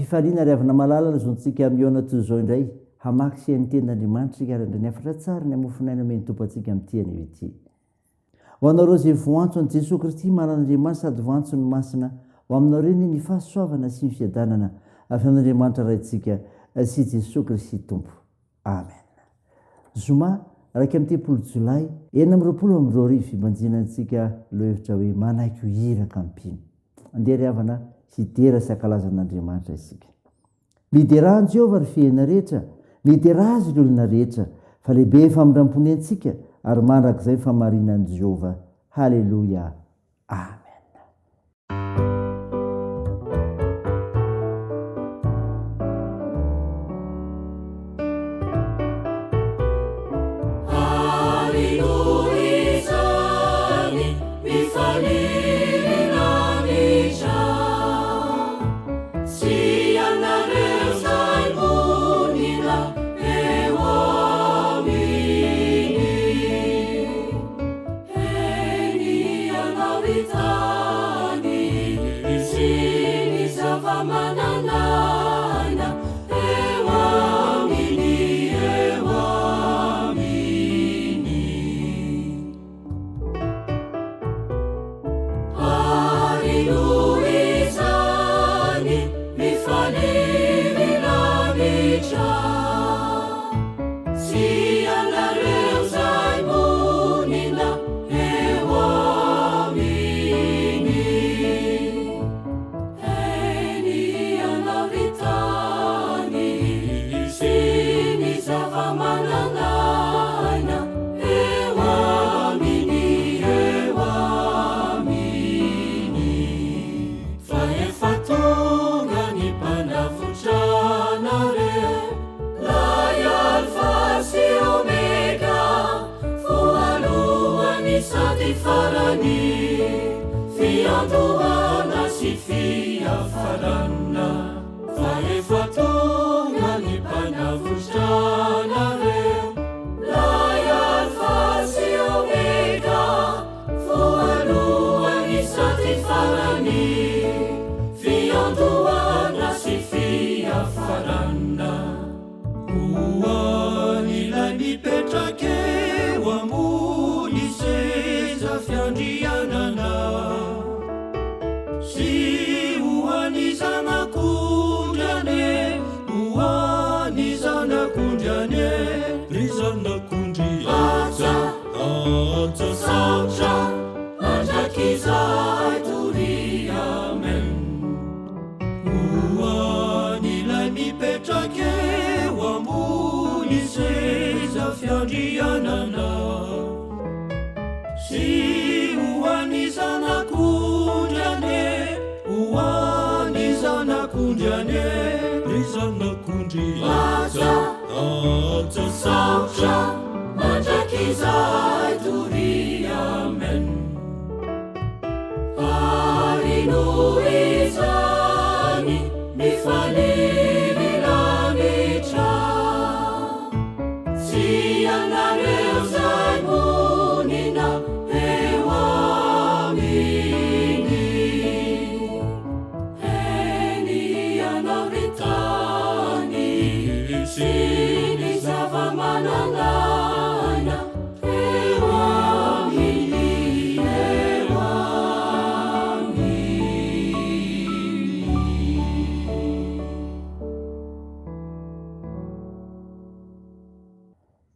Fifaliana ry havana malala ny zontsika mihaona toy izao indray, hamaky sy haino ny tenin'Andriamanitra isika ary handre ny hafatra tsara ny hamofon'aina omen'ny Tompo antsika amin'ity anio ity. Ho anareo izay voantso an'i Jesoa Kristy malan'Andriamanitra sady voantso ny Masina, ho aminareo anie ny fahasoavana sy ny fiadanana avy amin'Andriamanitra Raintsika sy Jesoa Kristy Tompo. Amen. Zoma 31 Jolay 2026 Fibanjinantsika lohevitra hoe Manaiky ho iraka mpino. Andeha ry havana hidera sy hankalaza an'Andriamanitra isika. Miderà an'i Jehovah ry fihena rehetra, miderà azy ry olona rehetra, fa lehibe ny famindram-pony antsika, ary mandrakizay ny fahamarinan'i Jehovah. Haleloia. Amen.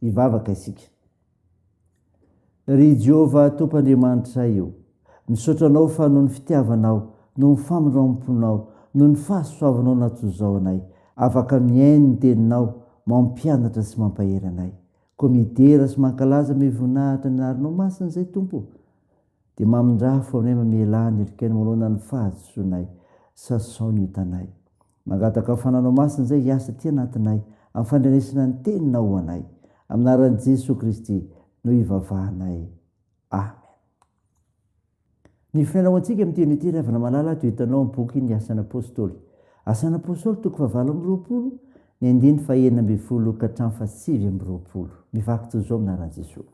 Hivavaka isika. Ry Jehovah Tompo Andriamanitray ô, misaotra Anao fa noho ny fitiavanao, noho ny famindram-ponao, noho ny fahasoavanao natozao anay, afaka mihaino ny Teninao, mampianatra sy mampahery anay. Koa midera sy mankalaza ame voninahitra ny anaranao masina izay Tompo ô. Dia mamindrafo aminay mamelà ny helokaina manoloana ny fahadisoanay, sasao ny otanay. Mangataka fananao masina izay hiasa aty anatinay amin'ny fandrenesana ny teninao ho anay. Amin'ny anaran'i Jesoa Kristy no ivavahanay. Amen. Ny finoana ho antsika amin'ny teny ity ry havana malala dia hitanao amin'ny boky ny Asan'ny Apôstôly. Asan'ny Apôstôly toko fahavalo amby roapolo, ny andininy fahenina ambin'ny folo ka hatramin'ny fahasivy amby roapolo. Mivaky toy izao amin'ny anaran'i Jesoa.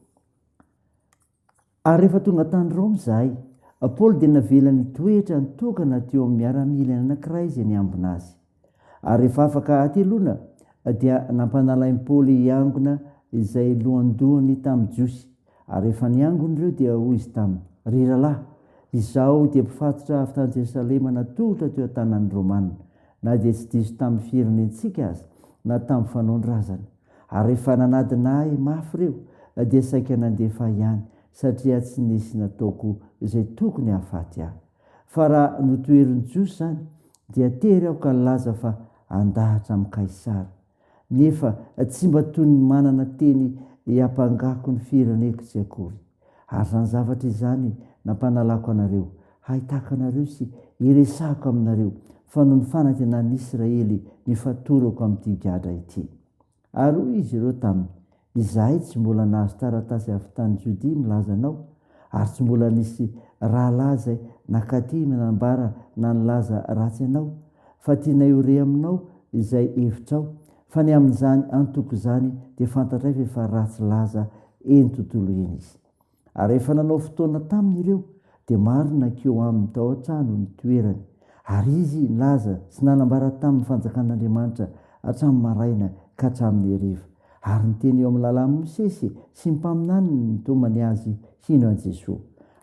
Ary rehefa tonga tany Roma izahay, Paoly dia navelany hitoetra nitokana teo amin'ny miaramila anankiray izay niambina azy. Ary rehefa afaka hateloana, dia nampanalain'i Paoly hiangona izay lohandohany tamin'ny Jiosy. Ary rehefa niangona ireo, dia hoy izy taminy, Ry rahalahy, izaho dia mpifatotra avy tany Jerosalema natolotra teo an-tanan'ny Romana, na dia tsy diso tamin'ny firenentsika aza, na tamin'ny fanaon-drazana. Ary rehefa nanadina ahy mafy ireo, dia saika nandefa ahy ihany, satria tsy nisy nataoko izay tokony hahafaty ahy. Fa raha notoherin'ny Jiosy izany, dia tery aho ka nilaza fa handahatra amin'i Kaisara. Nefa tsy mba toy ny manana teny hiampangako ny fireneko tsy akory. Ary izany zavatra izany nampanalako anareo, hahitako anareo sy hiresahako aminareo, fa noho ny fanantenan'ny Israely no ifatorako amin'ity gadra ity. Ary hoy izy ireo taminy, Izahay tsy mbola nahazo taratasy avy tany Jodia milaza anao, ary tsy mbola nisy rahalahy izay nankaty nanambara na nilaza ratsy anao, fa tianay ho re aminao izay hevitrao, fa ny amin'izany antoko izany dia fantatray fa efa ratsy laza eny tontolo eny izy. Ary rehefa nanao fotoana taminy ireo, dia maro no nankeo aminy tao an-trano nitoerany. Ary izy nilaza sy nanambara taminy ny fanjakan'Andriamanitra hatramin'ny maraina ka hatramin'ny hariva. Ary niteny eo amin'ny lalàn'i Mosesy sy ny mpaminany ny nitomany azy hino an'i Jesoa.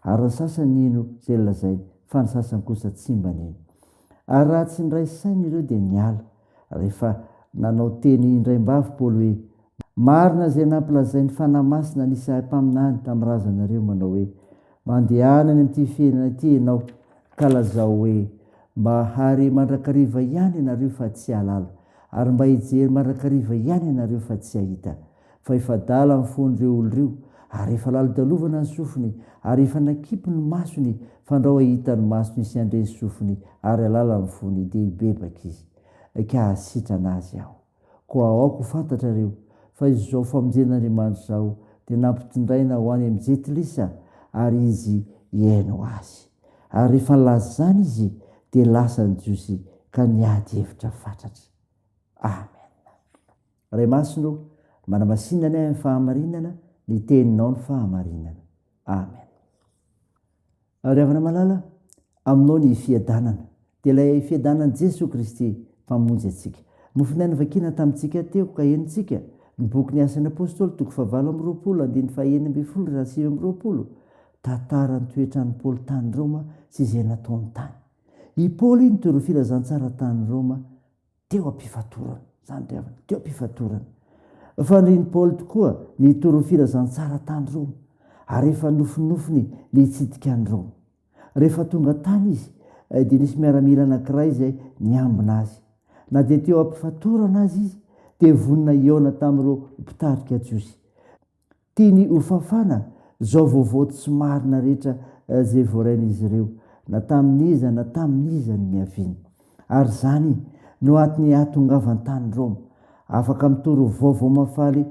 Ary ny sasany nino izay nolazainy, fa ny sasany kosa tsy mba nino. Ary raha tsy niray saina ireo dia niala. Rehefa nanao teny indraim-bavy Paoly hoe, Marina izay nampilazain'ny Fanahy Masina an'i Isaia mpaminany tamin'ny razanareo manao hoe, Mandehana any amin'ity fiainana ity ianao, ka lazao hoe, Mba hahare mandrakariva ihany ianareo fa tsy hahalala, ary mba hijery mandrakariva ihany ianareo fa tsy hahita. Fa efa adala ny fon'ireo olona ireo, ary efa lalodalovana ny sofiny, ary efa nakipy ny masony, fandrao hahita ny masony sy handre ny sofiny ary hahalala ny fony, dia hibebaka izy, ka hahasitrana azy Aho. Koa aoka ho fantatrareo, fa izao famonjen'Andriamanitra izao dia nampitondraina ho any amin'i Jentilisa, ary izy hihaino azy. Ary rehefa nilaza izany izy, dia lasa ny Jiosy ka niady hevitra fatratra. Amena. Ray Masina ô, manamasina anay amin'ny fahamarinana, ny Teninao ny fahamarinana. Amen. Ry havana malala, aminao ny fiadanana, dia ilay fiadanan'i Jesoa Kristy Mpamonjy antsika. Mofon'aina novakiana tamintsika teo ka henontsika, ny bokin'ny Asan'ny Apostoly toko fahavalo amby 20 andininy faha 16 raha 29, tantaran'ny toetran'i Paoly tany Roma sy izay nataony tany. I Paoly nitory ny filazantsara tany Roma teo am-pifatorana. Izany ry havana, teo am-pifatorana. Fanirian'i Paoly tokoa ny hitory ny filazantsara tany Roma, ary efa nofinofiny ny hitsidika an'i Roma. Rehefa tonga tany izy, dia nisy miaramila anankiray izay niambina azy. Na dia teo am-pifatorana aza izy, dia vonona hihaona tamin'ireo mpitarika jiosy. Tiany ho fafana izao vaovao tsy marina rehetra izay voarain'izy ireo, na tamin'iza na tamin'iza no niaviany. Ary izany no antony hahatongavany tany Roma. Afaka mitory vaovao mahafaly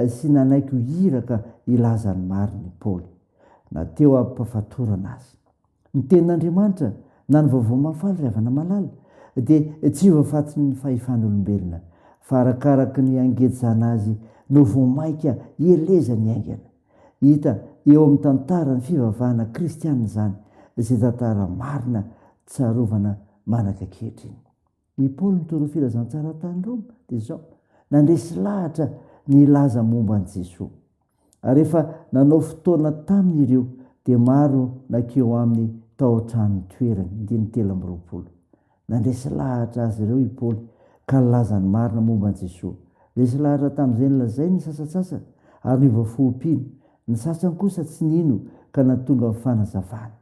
sy nanaiky ho iraka hilaza ny marina i Paoly, na teo am-pafatorana aza. Ny Tenin'Andriamanitra na ny Vaovao Mahafaly ry havana malala dia tsy voafatin'ny fahefan'olombelona fa arakaraky ny hangejana azy no vao mainka hielezany haingana. Hita eo amin'ny tantaran'ny fivavahana kristiana izany izay tantara marina tsarovana manak'ankehitriny. I Paoly nitory ny filazantsara tany Roma dia izao, nandresy lahatra ny hilaza momba an'i Jesoa. Ary rehefa nanao fotoana taminy ireo dia maro nankeo aminy tao an-tranon'ny toerany, andininy 23. Nandresy lahatra azy ireo i Paoly ka nilaza ny marina momba an'i Jesoa. Resy lahatra tamin'izay nolazainy ny sasantsasany ary niova fo ho mpino. Ny sasany kosa tsy nino ka nahatonga ny fanazavana.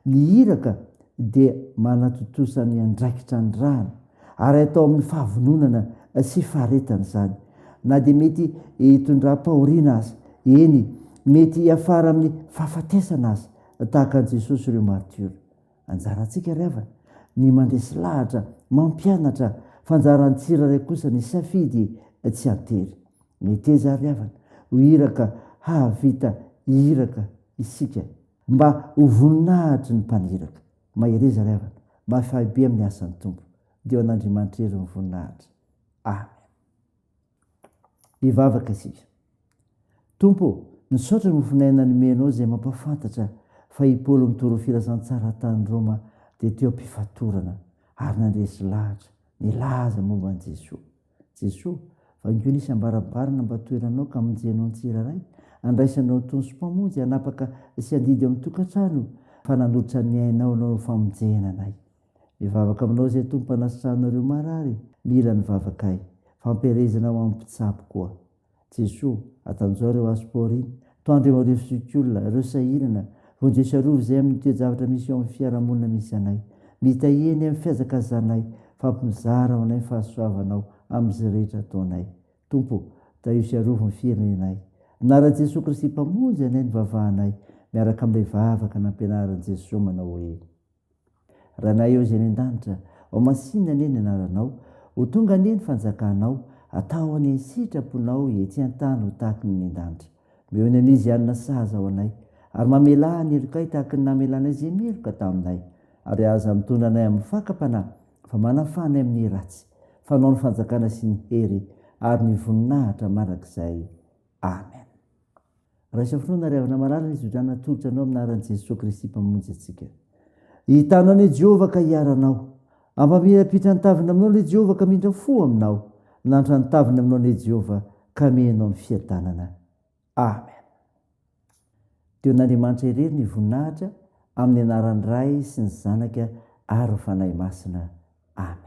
Ny iraka dia manatontosa ny andraikitra anirahana ary atao amin'ny fahavononana sy faharetana izany, na dia mety hitondram-pahoriana aza, eny, mety hiafara amin'ny fahafatesana aza, tahaka an'i Jesosy sy ireo martiora. Anjarantsika ry havana ny mandresy lahatra, mampianatra, fa anjaran'ny tsirairay kosa ny safidy tsy an-tery. Meteza ry havana ho iraka hahavita iraka isika. Mba ho voninahitry ny mpaniraka. Mahereza ry havana, mba fahibe amin'ny asan'ny Tompo. Dia ho an'Andriamanitra irery ny voninahitra. Amen. Hivavaka isika. Tompo ô, misaotra ny mofon'aina nomenao izay mampahafantatra fa i Paoly mitory ny filazantsara tany Roma dia teo am-pifatorana ary nandresy lahatra. Nilaza momba an'i Jesoa. Jesoa, vangio ny isam-baravarana mba toeranao ka hamonjenao ny tsirairay, andraisanao ny Tompo sy Mpamonjy hanapaka sy handidy ao amin'ny tokantrano fa nanolotra ny ainao Ianao ho famonjena anay. Mivavaka aminao izay Tompo hanasitrahana ireo marary mila ny vavakay, fampielezana ho amin'ny mpitsabo koa. Jesoa, atanjao ireo aspôrina, toandreo ireo zokiolona, ireo sahirana, vonjeo sy arovy izay amin'ny toe-javatra misy eo amin'ny fiarahamonina misy anay. Mitahia eny amin'ny fihazakazanay, fampimizara ho anay ny fahasoavanao amin'izay rehetra ataonay. Tompo, tahio sy arovy ny firenenay. Anaran'i Jesoa Kristy Mpamonjy anay no vavahanay, miaraka amin'ilay vavaka nampianarin'i Jesoa manao hoe. Ranay eo izay any an-danitra, ho masinina anie ny anaranao, ho tonga anie ny fanjakanao, atao anie ny sitraponao ety an-tany ho tahaky ny any an-danitra. Omeo ny anio izay hanina sahaza ho anay, ary mamelà ny helokay tahaky ny namelanay izay meloka taminay. Ary aza mitondra anay amin'ny fakam-panahy, fa manafaha anay amin'ny ratsy, fa Anao ny fanjakana sy ny hery ary ny voninahitra mandrakizay. Amen. Raiso finoana ry havana malala ny zodrana atolotra anao amin'ny anaran'i Jesoa Kristy Mpamonjy antsika. Hitanao anie Jehovah ka hiaranao. Hampamirapitra ny taviny aminao anie Jehovah ka mindra fo aminao. Nantra ny taviny aminao anie Jehovah ka amenao ny fiadanana. Amen. Teo an'Andriamanitra irery ny voninahitra amin'ny anaran'ny Ray sy ny Zanaka ary ny Fanahy Masina. Amen.